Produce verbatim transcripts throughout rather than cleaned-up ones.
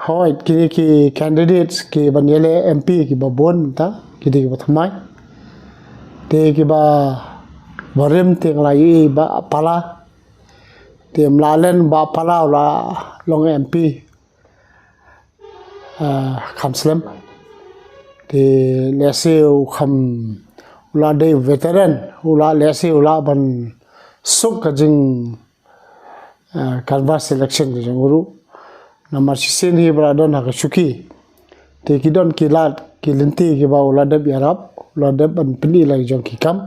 Hooid, kine ki candidates ki ban ïaleh M P ki ba bun mynta, ki dei ki ba thymmai. Te ki ba barim te nga la ïohi Bah Pala. Te ym lah leh Bah Pala u la long M P, ah, kham slem. Te lehse u kham, u la dei veteran, u la lehse u la ban suk ka jing, ah, canvass election ka jong u ruh. Namar shisien hi ba la don ha ka shuki. Te ki don ki lad ki lynti ki ba u la dep ïarap, u la dep ban pyni la jong ki kam.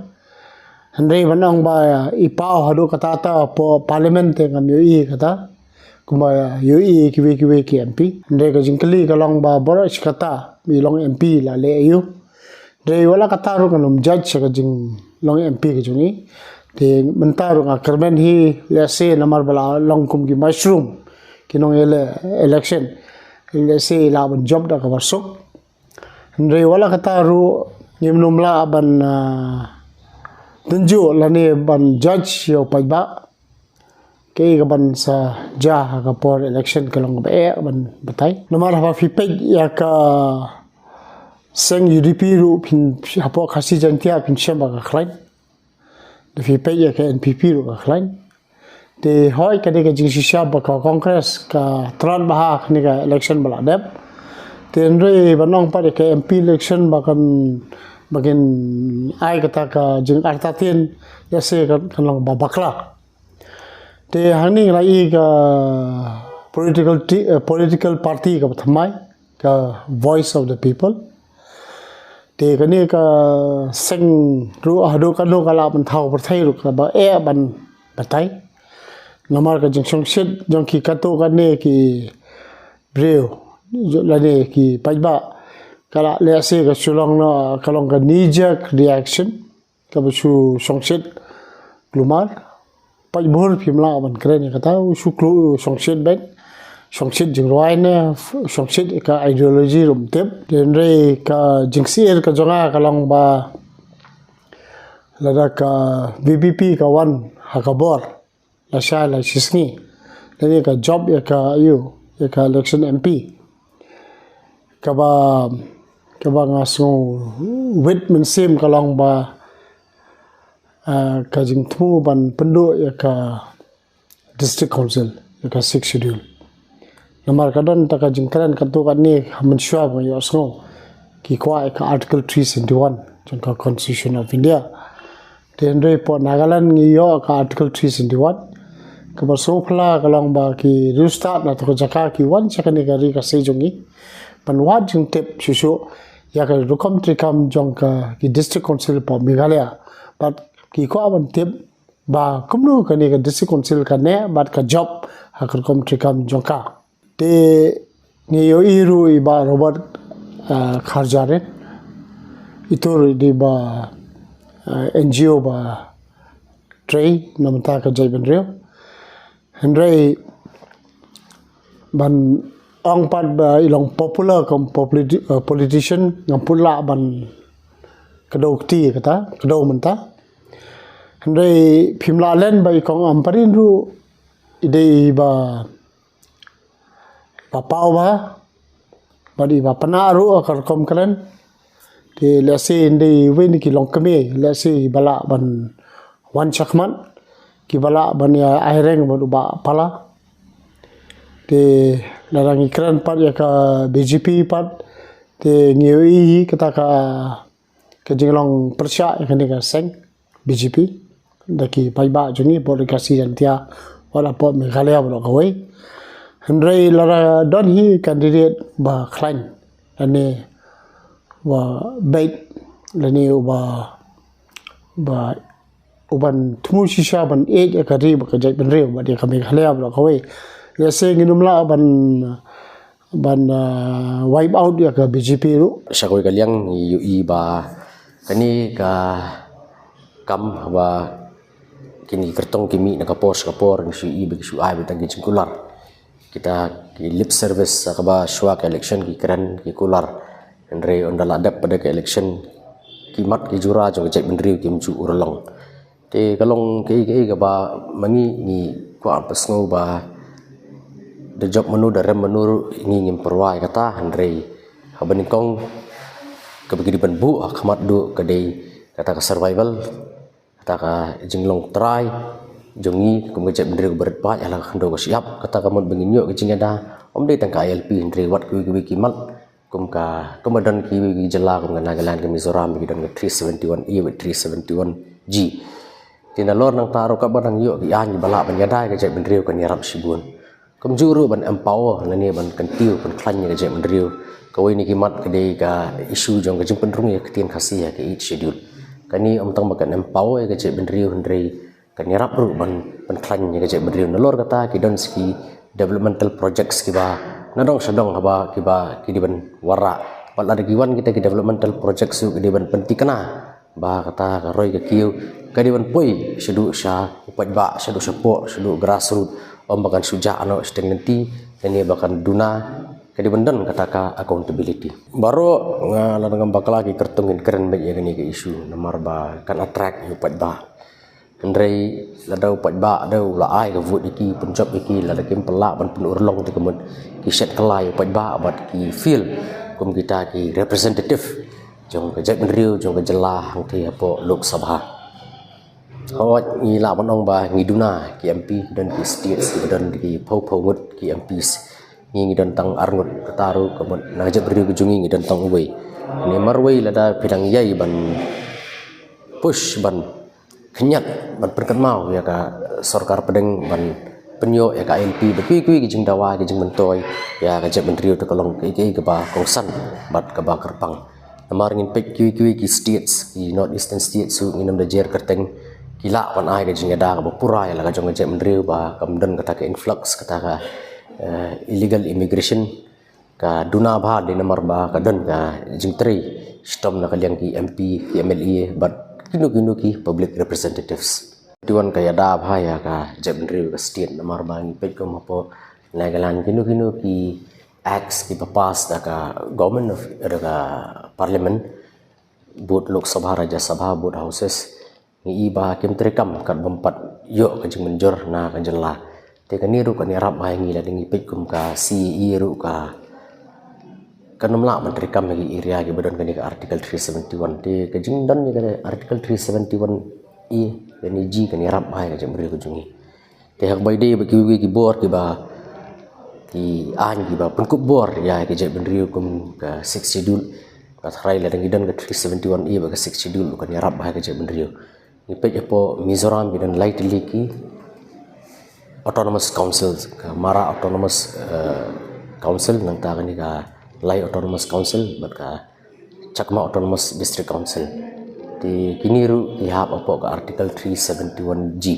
Hynrei ban ong ba i paw haduh katta katta hapoh parliament te ngam ïohi kata. Kumba ïohi kiwei kiwei ki M P. Hynrei ka jingkylli ka long ba baroh shi katta i long M P la leh aïu. Hynrei wat la katta ruh ngan ym judge ka jinglong M P ka jong i. Te mynta ruh nga kyrmen hi, lehse namar ba la long kum ki mushroom ki nongïaleh election. Lehse i lah ban jop da kaba suk. Hynrei wat la katta ruh ngim nym lah ban, ah, tynjuh lane ban judge ïa u paidbah. Kaei ka ban sa jia ha ka por election ka long kaba eh ban batai. Namar haba phi peit ïa ka seng U D P ruh phin, hapoh Khasi Jaiñtia phin shem ba ka khlaiñ. Da phi peit ïa ka N P P ruh ka khlaiñ. Te hooid ka dei ka jingshisha ba ka Congress ka thrang bha ha kane ka election ba la dep. Te hynrei ban ong pat ïa ka M P election ba kan, ba kin ai kata ka jingartatien, lehse kan, kan long ba bakla. Te hangne nga la ïohi ka political ti-, eh, political party kaba thymmai, ka Voice of the People. Te kane ka seng ruh haduh katno ka lah ban thaw pyrthei ruh kaba eh ban batai. Namar ka jingshongshit jong ki katto katne ki briew lane ki paidbah ka lah lehse ka shu long noh, ka long ka knee jerk reaction. Kaba shu shongshit kulmar. Paidbah phim lah ban kren ïa kata, u shu kloi u shongshit beit. Shongshit jingrwai ne, shongshit ka ideology ruh ym tip. Hynrei ka jingsyier ka jong nga ka long ba lada ka V P P ka wan ha ka bor lashai lashisngi, lane ka jop ïa ka, ïa ka election M P. Kaba, kaba nga sngew wit mynsiem ka long ba, ah, ka jingthmu ban pynduh ïa ka District Council, ïa ka Sixth Schedule. Namar ka don ta ka jingkren katto katne ha mynshuwa ba nga ïohsngew ki kwah ïa ka Article three seventy-one jong ka Constitution of India. Te hynrei hapoh Nagaland ngi ïoh ka Article three seventy-one. Kaba sngewphylla ka long ba ki riewstad na to ka jaka ki wan sha kane ka ri ka se jong ngi ban wad jingtip shuh shuh ïa ka rukom treikam jong ka ki District Council hapoh Meghalaya. Bad ki kwah ban tip ba kumno kane ka District Council ka neh bad ka jop ha ka rukom treikam jong ka. Te ngi ïohi ruh i Bah Robert, ah, Kharjaren. Ito ruh i dei ba, ah, N G O ba trei na bynta ka jaitbynriew. Hynrei ban ong pat ba i long popular kum politi-, ah, politician ngam pat lah ban kdew kti kata, kdew mynta. Hynrei phim lah len ba i Kong Ampareen ruh i dei ba, ba paw bha, bad i ba pynah ruh ha ka rukom kren. Te lehse ym dei iwei na ki longkmie, lehse i ba lah ban wan shakhmat, ki ba lah ban ïa aireng bad u Bah Pala. Te lada ngi kren pat ïa ka B J P pat, te ngi ïohi kata ka, ka jinglong pyrshah ïa kane ka seng B J P da ki paidbah jong ngi hapoh Khasi Jaiñtia, wat la hapoh Meghalaya baroh kawei. Hynrei lada don hi candidate ba khlaiñ lane ba beit lane uba, ba uban thmu shisha ban ïeit ïa ka ri bad ka jaitbynriew bad ïa ka Meghalaya baroh kawei, lehse ngin ym lah ban, ban, ah, wipe out ïa ka B J P ruh. Sha kawei ka liang ngi ïohi ba kane ka kam ba kine ki kyrtong ki mih na ka por sha ka por, ngi shu ïohi ba ki shu ai ba tang ki jingkular. Kita ki lip service ha kaba shuwa ka election ki kren ki kular. Hynrei ynda la dep pat ka election ki mat ki jura jong ka jaitbynriew kim ju urlong. Te ka long kaei kaei kaba ma ngi ngi kwah pynsngew ba Da jop mynno, da rem mynno ruh, ngi ngim pyrwa ïa kata, hynrei haba nyngkong kaba ngi dei ban buh ha khmat duh ka dei kata ka survival, kata ka jinglong trai jong ngi kum ka jaitbynriew ba rit paid ha la ka khyndew ka shyiap. Kata ka mut ba ngin ïoh ka jingïada, ym dei tang ka I L P, hynrei wat kiwei kiwei ki mat, kum ka, kum ba don kiwei ki jylla kum ka Nagaland, ka Mizoram, ki don ka three seventy-one A bad three seventy-one G. Te nalor nangta ruh, katba dang ïoh ki aiñ ba lah ban ïada ïa ka jaitbynriew, kan ïarap shibun. Kumjuh ruh ban empower lane ban kyntiew, ban khlaiñ ïa ka jaitbynriew. Kawei na ki mat ka dei ka issue jong ka jingpynrung ïa ka ktien Khasi ha ka Eighth Schedule. Kane ym tang ba kan empower ïa ka jaitbynriew, hynrei kan ïarap ruh ban, ban khlaiñ ïa ka jaitbynriew. Nalor kata ki don sa ki developmental projects kiba na dong sha dong haba kiba ki dei ban wanrah. Bad lada ki wan kita ki developmental projects ruh, ki dei ban pynthikna ba kata ka roi ka kiew ka dei ban poi shaduh sha u paidbah, shaduh shapoh, shaduh grassroot. Ym ba kan shu jah noh shiteng lynti, kane ba kan duna, ka dei ban don kata ka accountability. Baroh nga, lada ngam bakla, ki kyrtong kin kren beit ïa kane ka issue, namar ba kan attract ïa u paidbah. Hynrei lada u paidbah da u la ai ka vote ïa ki, pynjop ïa ki, lada kim lah ban pynurlong, te ka mut ki shet kylla ïa u paidbah bad ki fail kum kita ki representative jong ka jaitbynriew, jong ka jylla hangtei hapoh Lok Sabha. Hooid, ngi lah ban ong ba ngi duna ki M P, don ki states kiba don ki phew phew ngut ki M Ps. Ngi, ngi don tang ar ngut, kata ruh ka mut na ka jaitbynriew ka jong ngi, ngi don tang uwei. Namar wei, lada phi dang ïai ban push, ban khynñiat, ban pynkynmaw ïa ka sorkar pdeng ban pynïoh ïa ka I L P bad kiwei kiwei ki jingdawa, ki jingmyntoi ïa ka jaitbynriew, te ka long kaei kaei kaba kongsan bad kaba kyrpang. Namar ngin peit kiwei kiwei ki states, ki North Eastern states ruh, ngin ym da jer kyrteng, ki lah ban ai ka jingïada kaba pura ïa la ka jong ka jaitbynriew, ba kam don kata ka influx, kata ka, eh, illegal immigration. Ka duna bha de, namar ba ka don ka jingtrei shitom na ka liang ki M P, ki M L A bad kino kino ki public representatives. Te wan ka ïada bha ïa ka jaitbynriew, ka state, namar ba ngi peit kum hapoh Nagaland, kino kino ki acts kiba pass da ka government of, da ka parliament, both Lok Sabha, Rajya Sabha, both houses, ngi i ba kim treikam katba ym pat ïoh ka jingmynjur na ka jylla. Te kane ruh kan ïarap bha ïa ngi lada ngi peit kum ka C A A ruh ka, kan ym lah ban treikam ïa ki area kiba don kane ka Article three seventy-one. Te ka jingdon ïa ka Article three seventy-one A, kane G, kan ïarap bha ïa ka jaitbynriew ka jong ngi. Te ha kaba ïadei bad kiwei kiwei ki bor kiba, ki aiñ kiba pynkup bor ïa ki jaitbynriew kum ka Sixth Schedule, nga tharai lada ngi don ka three seventy-one A bad ka Sixth Schedule, kan ïarap bha ïa ka jaitbynriew. Ngi peit hapoh Mizoram, ki don lai tylli ki autonomous council, ka Mara Autonomous, eh, Council, nangta kane ka Lai Autonomous Council bad ka Chakma Autonomous District Council. Te kine ruh ki hap hapoh ka Article three seventy-one G.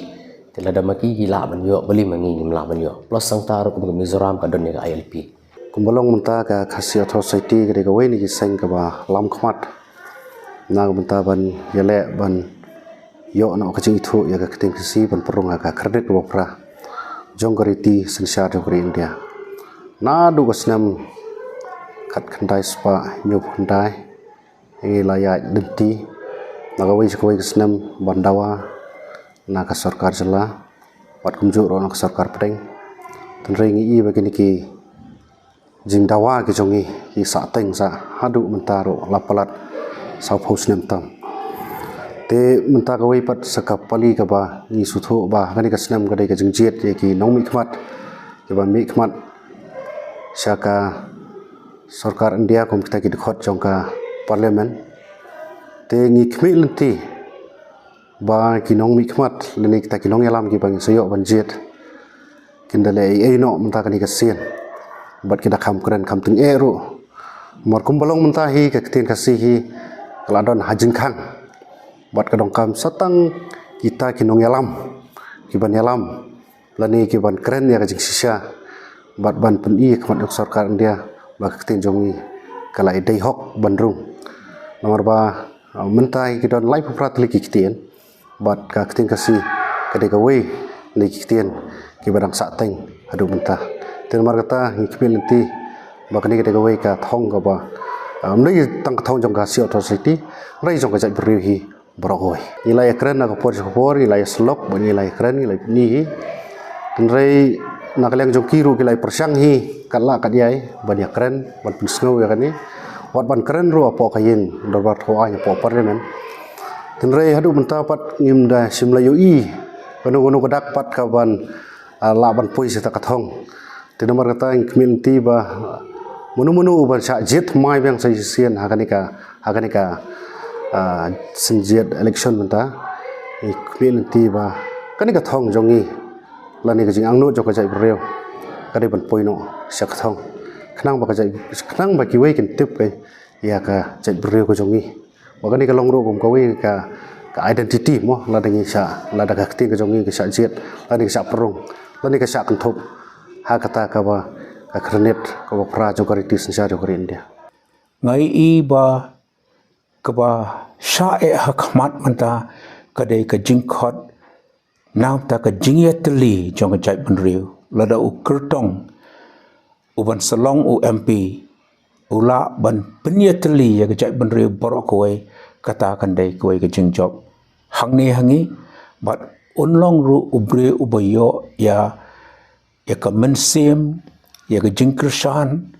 Te lada ma ki ki lah ban ïoh, balei ma ngi ngim lah ban ïoh? Plus hangta ruh kum ka Mizoram ka don ïa ka I L P. Kumba long mynta, ka Khasi Authors' Society ka dei kawei na ki seng kaba lam khmat na ka bynta ban ïaleh ban ïoh noh ka jingithuh ïa ka ktien Khasi ban pynrung ha ka khyrnit kaba phra jong ka riti synshar jong ka ri India. Naduh ka snem khatkhyndai spah hynñiewphew khyndai ngi la ïaid lynti na kawei sha kawei ka snem ban dawa na ka sorkar jylla bad kumjuh ruh na ka sorkar pdeng. Hynrei ngi i ba kine ki jingdawa ki jong ngi ki sahteng sa haduh mynta ruh la palat sawphew snem tam. Te mynta kawei pat sa ka pali kaba ngi sngewthuh ba kane ka snem ka dei ka jingjied ïa ki nongmihkhmat kiba mihkhmat sha ka sorkar India kum kita ki dkhot jong ka parliament. Te ngi khmih lynti ba ki nongmihkhmat lane kita ki nongïalam kiba ngi sa ïoh ban jied kin da leh ei ei noh mynta kane ka sien bad ki da kham kren kham tyngeh ruh. Namar kumba long mynta hi, ka ktien Khasi hi ka la don ha jingkhang bad ka donkam sa tang kita ki nongïalam kiban ïalam lane kiban kren ïa ka jingshisha bad ban pyni ha khmat jong sorkar India ba ka ktien jong ngi ka la ïadei hok ban rung. Namar ba, ah, mynta hi ki don laiphew phra tylli ki ktien bad ka ktien Khasi ka dei kawei na ki ktien kiba dang sahteng haduh mynta. Te namar kata ngi khmih lynti ba kane ka dei kawei ka thong kaba, ah, ym dei tang ka thong jong ka Khasi Authors' Society, hynrei jong ka jaitbynriew hi baroh kawei. Ngi la ïakren ha ka por sha ka por, ngi la ïasyllok bad ngi la ïakren, ngi la ïapyni hi. Hynrei Na ka liang jong ki ruh ki la pyrshang hi kat lah kat jai ban ïakren, ban pynsngew ïa kane. Wat ban kren ruh hapoh ka ïing dorbar thaw aiñ, hapoh Parliament. Hynrei haduh mynta pat ngim da shym la ïohi kano kano ka dak pat ka ban, ah, lah ban poi sha kata ka thong. Te namar kata ngi khmih lynti ba, ah, mano mano u ban shah jied thymmai biang sa shisien ha kane ka, ha kane ka, ah, sien jied election mynta. Ngi khmih lynti ba kane ka thong jong ngi lane ka jingangnud jong ka jaitbynriew ka dei ban poi noh sha ka thong. Khnang ba ka jait, khnang ba kiwei kin tip ka ïa ka jaitbynriew ka jong ngi. Ba kane ka long ruh kum kawei ka, ka identity mo, lada ngi shah, lada ka ktien ka jong ngi ka shah jied, lada ngi shah pynrung, lada ngi ka shah kynthup ha kata kaba ka khyrnit kaba phra jong ka riti synshar jong ka ri India. Nga ïohi ba kaba shah eh ha khmat mynta ka dei ka jingkhot namar ka jingïatylli jong ka jaitbynriew. Lada u kyrtong u ban sa long u M P u lah ban pynïatylli ïa ka jaitbynriew baroh kawei, kata kan dei kawei ka jingjop hangne ha ngi. Bad un long ruh u briew uba ïoh ïa, ïa ka mynsiem, ïa ka jingkyrshan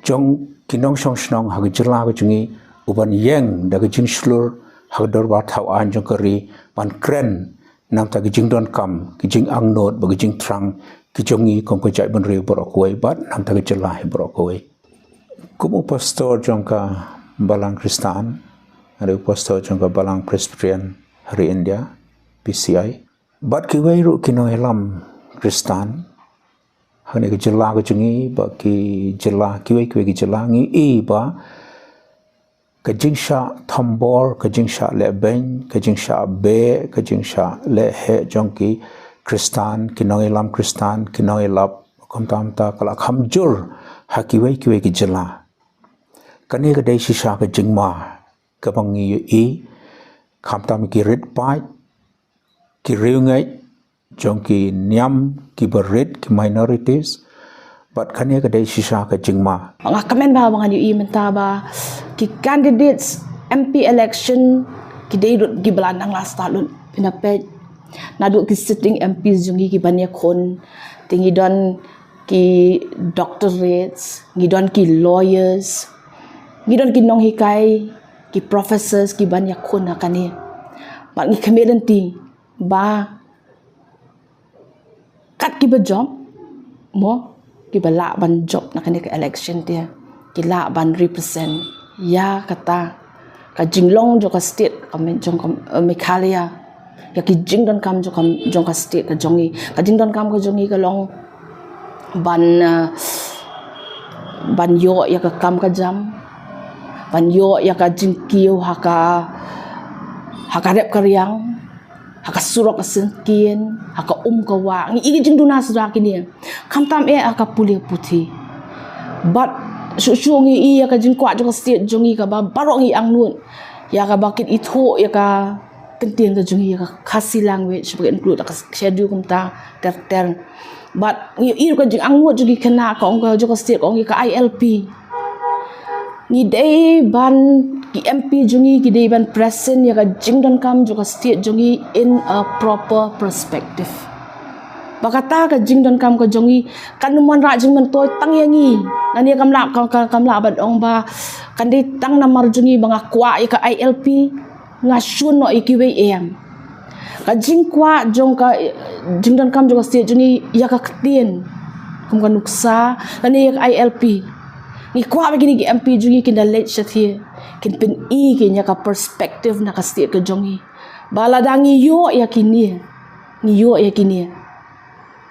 jong ki nongshong shnong ha ka jylla ka jong ngi, u ban ïeng da ka jingshlur ha ka dorbar thaw aiñ jong ka ri, ban kren namar ka jingdonkam, ka jingangnud bad ka jingthrang ka jong ngi kum ka jaitbynriew baroh kawei bad namar ka jylla hi baroh kawei. Kum u pastor jong ka Balang Khristan, lane u pastor jong ka Balang Presbyterian ha ri India, P C I, bad kiwei ruh ki nongïalam Khristan ha kane ka jylla ka jong ngi bad ki jylla, kiwei kiwei ki jylla, ngi ïohi ba ka jingshah thombor, ka jingshah lehbeiñ, ka jingshah beh, ka jingshah leh heh jong ki Khristan, ki nongïalam Khristan, ki nongïalap, khamtam ta ka la kham jur ha kiwei kiwei ki jylla. Kane ka dei shisha ka jingma kaba ngi ïohi, khamtam ki rit paid, ki riewngeit jong ki niam kiba rit, ki minorities. Bad kane ka dei shisha ka jingma. Nga kmen ba, ba ngan ïohi mynta ba ki candidates M P election ki dei ruh kiba la nang la start lut. Pynapeit naduh ki sitting M Ps jong ngi ki ban ïakhun, te ngi don ki doctorates, ngi don ki lawyers, ngi don ki nonghikai, ki professors ki ban ïakhun ha kane. Bad ngi khmih lynti ba kat kiba jop mo, kiba lah ban jop na kane ka election te ki lah ban represent ïa kata ka jinglong jong ka state ka Me-, jong ka, eh, Meghalaya, ïa ki jingdonkam jong ka, jong ka state ka jong ngi. Ka jingdonkam ka jong ngi ka long ban, eh, ban ïoh ïa ka kam ka jam, ban ïoh ïa ka jingkiew ha ka, ha ka rep ka riang, ha ka surok ka syngkien, ha ka um ka wah. Ngi ïohi ki jingduna suda kine. Khamtam eh ha ka pule puthi. Bad shuh shuh ngi ïohi ïa ka jingkwah jong ka state jong ngi kaba baroh ngi angnud ïa kaba kin ithuh ïa ka ktien ka jong ngi, ïa ka Khasi language ba ka include ha ka schedule kumta ter ter. Bad ngi ïohi ruh ka jingangnud jong ki khynnah, ka ong ka jong ka state, ka ong ïa ka I L P. Ngi dei ban, ki M P jong ngi ki dei ban present ïa ka jingdonkam jong ka state jong ngi in a proper perspective. Ba kata ka jingdonkam ka jong ngi kan ym wanrah jingmyntoi tang ïa ngi. Lane kam lah, kam, kam, kam lah ban ong ba kan dei tang namar jong ngi ba nga kwah ïa ka I L P, nga shun noh ïa kiwei em. Ka jingkwah jong ka, eh, jingdonkam jong ka state jong ngi ïa ka ktien, kum ka nuksa lane ïa ka I L P. Ngi kwah ba kine ki M P jong ngi kin da leit shathie, kin pyni kin ïa ka perspective na ka state ka jong ngi. Ba lada ngi ïoh ïa kine, ngi ïoh ïa kine,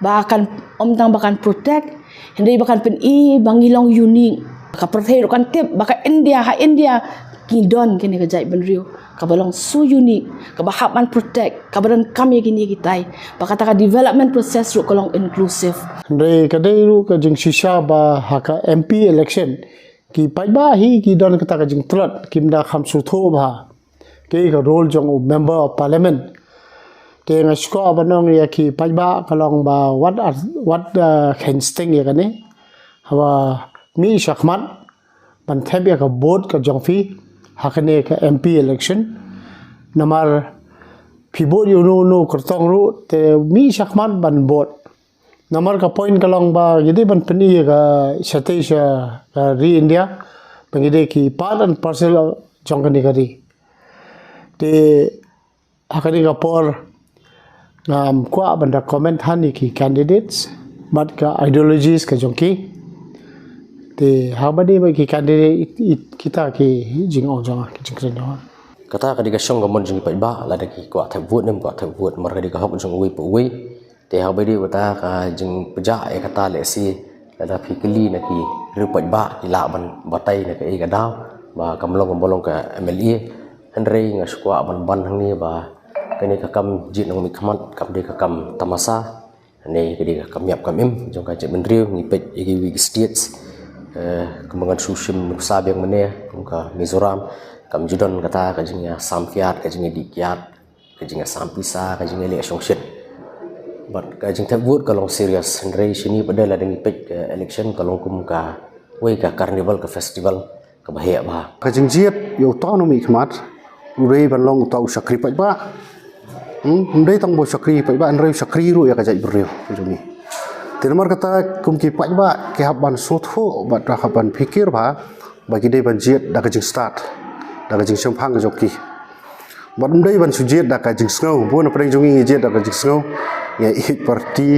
ba kan ym tang ba kan protect, hynrei ba kan pyni ba ngi long unique. Ka pyrthei ruh kan tip ba ka India, ha India ki don kine ka jaitbynriew kaba long so unique, kaba hap ban protect, kaba donkam ïa kine kitai. Ba kata ka development process ruh ka long inclusive. Hynrei ka dei ruh ka jingshisha ba ha ka M P election ki paidbah hi ki don kata ka jingtlot, kim da kham sngewthuh bha. Ki ka role jong u Member of Parliament. Te nga sngewkwah ban ong ïa ki paidbah ka long ba wat ar-, wat, uh, kheiñ sting ïa kane. Haba mih shakhmat ban thep ïa ka vote ka jong phi ha kane ka M P election. Namar phi vote ïa uno uno kyrtong ruh, te mih shakhmat ban vote. Namar ka point ka long ba ngi dei ban pyni ka shatei sha ka ri India ba ngi dei ki part and parcel jong kane ka ri. Te ha kane ka por ngam kwah ban da comment ha kine ki candidates bad ka ideologies ka jong ki. Te haba dei ba ki candidate it, it, kita ki jingong jong ki jingkren jong. Kata ka dei ka shong ka mon jong ki paidbah, lada ki kwah thep vote ne ym kwah thep vote, namar ka dei ka hok jong uwei pa uwei. Te haba dei kata ka jingpynjah ïa kata lehse lada phi kylli na ki riew paidbah ki lah ban batai na kaei ka daw ba kam long, kam long ka M L A. Hynrei nga shu kwah ban ban hangne ba kane ka kam jied nongmihkhmat kam dei ka kam tamasa. Hangne ka dei ka kam ïap kam im jong ka jaitbynriew. Ngi peit ïa kiwei ki states, eh, kumba ngan shu shim nuksa biang mynne, kum ka Mizoram, kam ju don kata ka jingïasam kiad, ka jingïadih kiad, ka jingïasam pisa, ka jingïaleh shongshit. Bad ka jingthep vote ka long serious. Hynrei shini pat de lada ngi peit ka election ka long kum kawei ka carnival, ka festival kaba heh bha. Ka jingjied ïa uta u nongmihkhmat u dei ban long uta u shakri paidbah. Hmm, ym dei tang ba u shakri paidbah, hynrei u shakri ruh ïa ka jaitbynriew jong ngi. Te namar kata kum ki paidbah ki hap ban sngewthuh bad hap ban pyrkhat bha ba ki dei ban jied da ka jingstad, da ka jingshemphang jong ki. Bad ym dei ban shu jied da ka jingsngew. Bun na pdeng jong ngi ngi jied da ka jingsngew. Ngi ïeit party,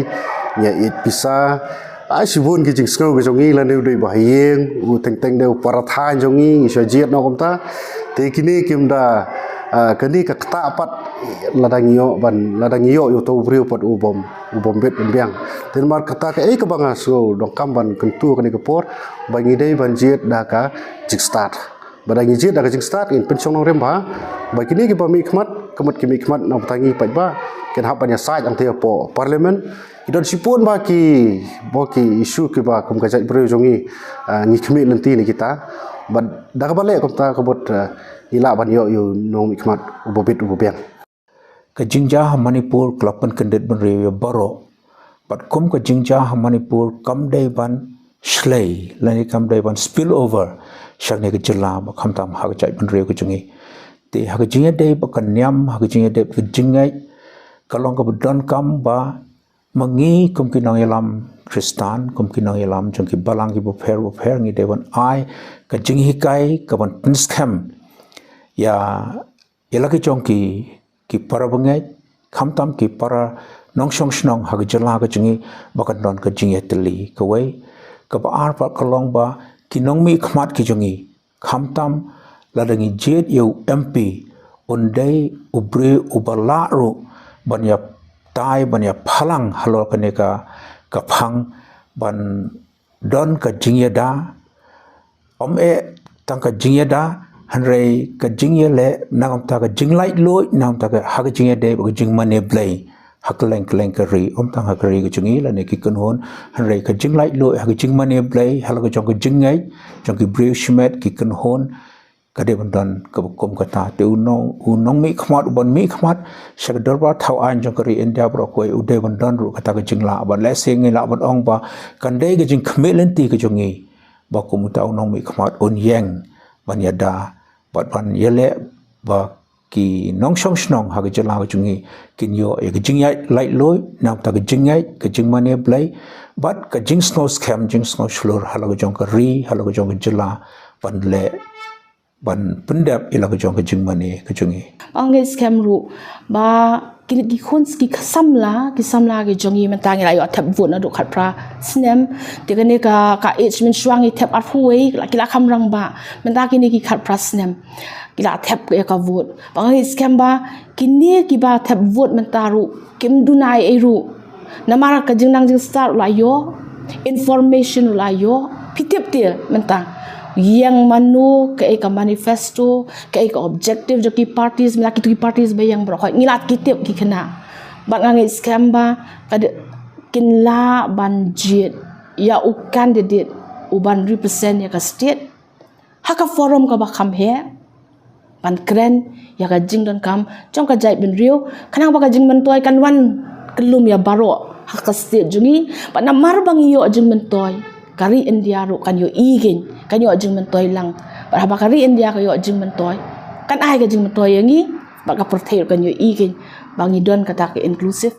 ngi ïeit pisa. Ai shibun ki jingsngew ki jong ngi, lane u dei ba ha ïing, u teng teng dei u para thaiñ jong ngi, ngi shu jied noh kumta. Te kine kim da, ah, kane ka ktah pat lada ngi ïoh ban, lada ngi ïoh ïa uta u briew pat u bym, u bym bit bym biang. Te namar kata kaei kaba nga sngew donkam ban kyntu kane ka por ba ngi dei ban jied da ka jingstad. Ba da ngi jied da ka jingstad ngin pynshong nongrim bha ba kine kiba mihkhmat, ka mut ki mihkhmat na bynta ngi paidbah, kin hap ban ïasaid hangtei hapoh Parliament. Ki don shibun bha ki, bha ki issue kiba kum ka jaitbynriew jong ngi, ah, ngi khmih lynti na kita. Bad da kaba leh kumta ka mut, ah, ngi lah ban ïoh ïa u nongmihkhmat uba bit uba biang. Ka jingjia ha Manipur ka la pynkyndit bynriew ïa baroh. Bad kum ka jingjia ha Manipur kam dei ban shlei, lane kam dei ban spill over sha kane ka jylla, ba khamtam ha ka jaitbynriew ka jong ngi. Te ha ka jingïadei bad ka niam, ha ka jingïadei bad ka jingngeit, ka long kaba donkam ba ma ngi kum ki nongïalam Khristan, kum ki nongïalam jong ki balang kiba pher bapher, ngi dei ban ai ka jinghikai kaban pynskhem ïa ïa la ki jong ki, ki para bangeit, khamtam ki para nongshong shnong ha ka jylla ka jong ngi, ba kan don ka jingïatylli. Kawei, kaba ar pat ka long ba ki nongmihkhmat ki jong ngi, khamtam lada ngi jied ïa u M P, un dei u briew uba lah ruh ban ïa tai, ban ïa phalang halor kane ka, ka phang, ban don ka jingïada, ym eh tang ka jingïada, hynrei ka jingïaleh, nangta ka jinglaitluid, nangta ka ha ka jingïadei bad ka jingmane Blei ha kylleng kylleng ka ri, ym tang ha ka ri ka jong ngi lane ki kynhun, hynrei ka jinglaitluid ha ka jingmane Blei, ha la ka jong ka jingngeit jong ki briew shimet, ki kynhun, ka dei ban don kaba kum kata. Te u nong, u nongmihkhmat uban mihkhmat sha ka dorbar thaw aiñ jong ka ri India baroh kawei, u dei ban don ruh kata ka jinglah. Bad lehse ngi lah ban ong ba kan dei ka jingkhmih lynti ka jong ngi ba kum uta u nongmihkhmat un ïeng ban ïada bad ban ïaleh ba ki nongshong shnong ha ka jylla ka jong ngi kin ïoh ïa ka jingïaid laitluid, nangta ka jingngeit, ka jingmane Blei bad ka jingsngew skhem, jingsngew shlur ha la ka jong ka ri, ha la ka jong ka jylla, ban leh, ban pyndep ïa la ka jong ka jingmane ka jong ngi. Ba ngi skhem ruh ba kine ki khun ki samla, ki samla ki jong ngi mynta ngi la ïoh thep vote naduh khatphra snem. Te kane ka, ka age mynshuwa ngi thep arphew wei, ki la, ki la kham rangbah. Mynta kine ki khatphra snem ki la thep ïa ka vote. Ba ngi skhem ba kine kiba thep vote mynta ruh kim duna ei ei ruh. Namar ka jingnang jingstad ruh la ïoh, information ruh la ïoh, phi tip te mynta ïeng mano, kaei ka manifesto, kaei ka objective jong ki parties, mynta kito ki parties ba ïeng baroh, ngi la tip ki khynnah. Bad nga ngeit skhem ba ka dei, kin lah ban jied ïa u candidate uban represent ïa ka state ha ka forum kaba kham heh, ban kren ïa ka jingdonkam jong ka jaitbynriew, khnang ba ka jingmyntoi kan wan kyllum ïa baroh ha ka state jong ngi. Bad namar ba ngi ïoh jingmyntoi, ka ri India ruh kan ïohi kein, kan ïoh jingmyntoi lang. Bad haba ka ri India ka ïoh jingmyntoi, kan ai ka jingmyntoi ïa ngi, bad ka pyrthei ruh kan ïohi kein ba ngi don kata ka inclusive